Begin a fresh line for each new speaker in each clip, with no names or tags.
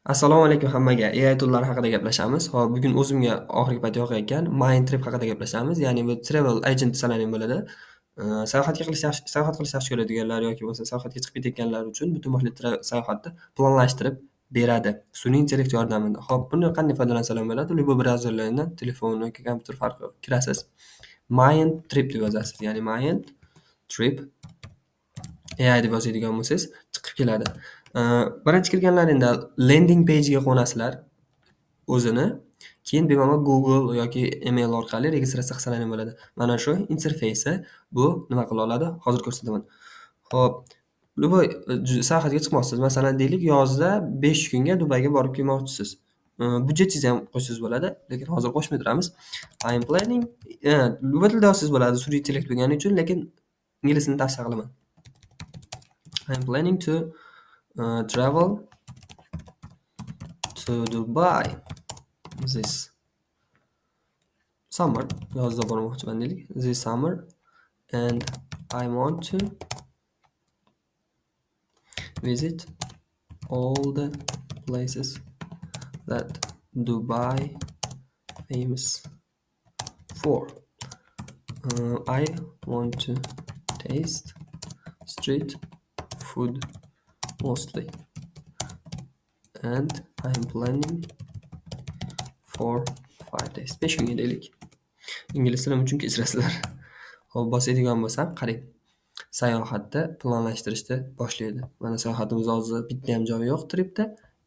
Assalomu alaykum hammaga. AI toollar haqida gaplashamiz. Hop, bugun o'zimga oxirgi payt yoqayotgan Mindtrip haqida gaplashamiz. Ya'ni bu travel agent desalar ham bo'ladi. Sayohatga qilish yaxshi, sayohat qilishni yaxshi ko'radiganlar yoki bo'lmasa sayohatga chiqib ketayotganlar uchun butun boshli sayohatni planlashtirib beradi sun'iy intellekt yordamida. Hop, buni qanday foydalansalar bo'ladi? Любой brauzerlardan, telefon yoki kompyuter, farqi yo'q. Kirasiz. Mindtrip deb yozasiz. Ya'ni Mindtrip AI deb yozadigan bo'lsangiz, chiqib keladi. Birinchi kirganlaringda landing page'ga qo'nasizlar o'zini. Keyin bemalol Google yoki email orqali registratsiya qilsalar ham bo'ladi. Mana shu interfeysi, bu nima qila oladi? Hozir ko'rsataman. Xo'p, любой sayohatga chiqmoqchisiz. Masalan, deylik, yozda 5 kunga Dubayga borib kelmoqchisiz. Byudjetingizni ham qo'shsangiz bo'ladi, lekin hozir qo'shmay turamiz. I am planning, любой tilda yozsangiz bo'ladi, sun'iy intellekt bo'lgani uchun, lekin ingliz tilini tavsiya qilaman. I am planning to travel to Dubai this summer. Yozda bormoqchiman deylik. This summer, and I want to visit all the places that Dubai famous for. I want to taste street food mostly, and I am planning for 5 days. 5 kunga deylik. Ingliz tilim uchun kechirasizlar. Hop, bosadigan bo'lsam, qarang. Sayohatni planlashtirishni boshlaydi. Mana, sayohatimiz hozir bitta ham joyi yo'q tripda.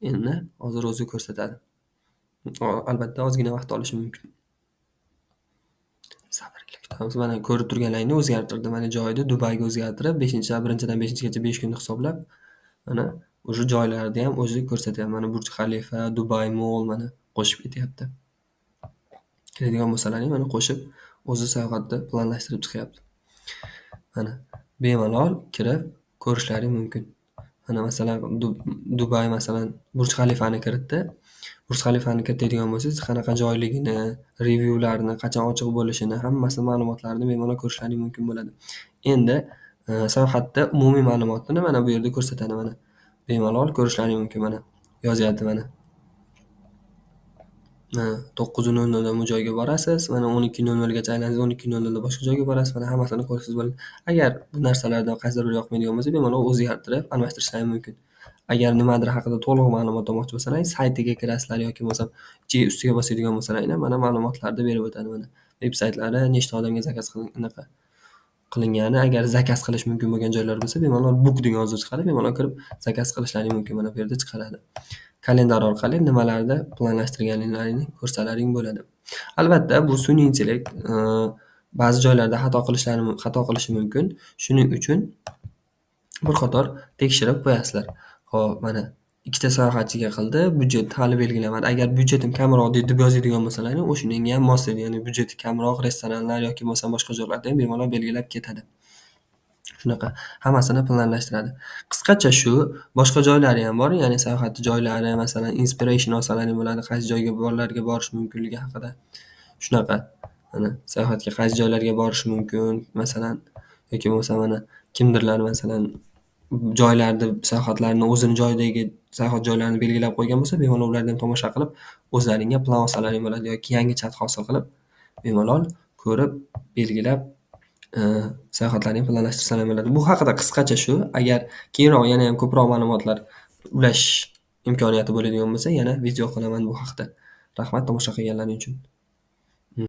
Endi hozir o'zi ko'rsatadi. Albatta, ozgina vaqt olishi mumkin. Sabr ila kutamiz. Mana, ko'rib turganlaringni o'zgartirdi. Mana, joyni Dubayga o'zgartirib, beshinchi, birinchidan beshinchigacha 5 kunni hisoblab, mana, уже joylarni ham o'zi ko'rsatyapti. Mana, Burj Xalifa, Dubai Mall, mana, qo'shib ketyapti. Kiradigan bo'lsalaring, mana, qo'shib o'zi sayohatni planlashtirib chiqyapti. Mana, bemalol kirib ko'rishlaring mumkin. Mana, masalan, Dubay, masalan, Burj Xalifani kiritdi. Burj Xalifani kiritadigan bo'lsangiz, qanaqa joyligini, reviewlarni, qachon ochiq bo'lishini, hammasini ma'lumotlarini bemalol ko'rishlaring mumkin bo'ladi. Endi sayohatda umumiy ma'lumotini mana bu yerda ko'rsatadi mana. Bemalol ko'rishlaring mumkin mana. Yozyapti mana. Mana, 9:00 dan bu joyga borasiz, mana, 12:00 gacha aylansangiz, 12:00 da boshqa joyga borasiz, mana, hammasini ko'rsangiz bo'ladi. Agar bu narsalardan qaysidir biri yoqmaydigan bo'lsa, bemalol o'zgartirib, almashtirishlaring mumkin. Agar nimadir haqida to'liq ma'lumot olmoqchi bo'lsalaring, saytiga kirasizlar yoki bo'lmasam ichiga, ustiga bosadigan bo'lsalaring, mana, ma'lumotlarni berib o'tadi mana. Veb saytlari, nechta odamga zakaz anaqa qilingani, agar zakaz qilish mumkin bo'lgan joylar bo'lsa, bemalol book degan yozuv chiqadi, bemalol kirib zakaz qilishlaring mumkin, mana bu yerda chiqaradi. Kalendar orqali nimalarni planlashtirganlaringni ko'rsalaring bo'ladi. Albatta, bu sun'iy intellekt, ba'zi joylarda xato qilishi mumkin. Shuning uchun bir qator tekshirib qo'yasizlar. Hop, mana, ikkita sayohatchiga qildi, byudjet hali belgilamadi. Agar byudjetim kamroq deb yozadigan bo'lsalaring, o'shunga ham mos, ya'ni byudjeti kamroq restoranlar yoki bo'lmasam boshqa joylarda ham bemalol belgilab ketadi. Shunaqa hammasini planlashtiradi. Qisqacha shu, boshqa joylari ham bor, ya'ni sayohat joylari, masalan, inspiration olsalaring bo'ladi, qaysi joyga bolalarga borish mumkinligi haqida. Shunaqa. Mana, sayohatga qaysi joylarga borish mumkin, masalan, yoki bo'lmasa, mana, kimdirlar, masalan, joylarni, sayohatlarni, o'zini joyidagi sayohat joylarini belgilab qo'ygan bo'lsa, bemalol ularni ham tomosha qilib, o'zlaringga plan olsalaring bo'ladi yoki yangi chat hosil qilib, bemalol ko'rib, belgilab, sayohatlarni planlashtirsalar bo'ladi. Bu haqida qisqacha shu. Agar keyinroq yanayam ko'proq ma'lumotlar ulash imkoniyati bo'ladigan bo'lsa, yana video qilaman bu haqda. Rahmat tomosha qilganlaring uchun.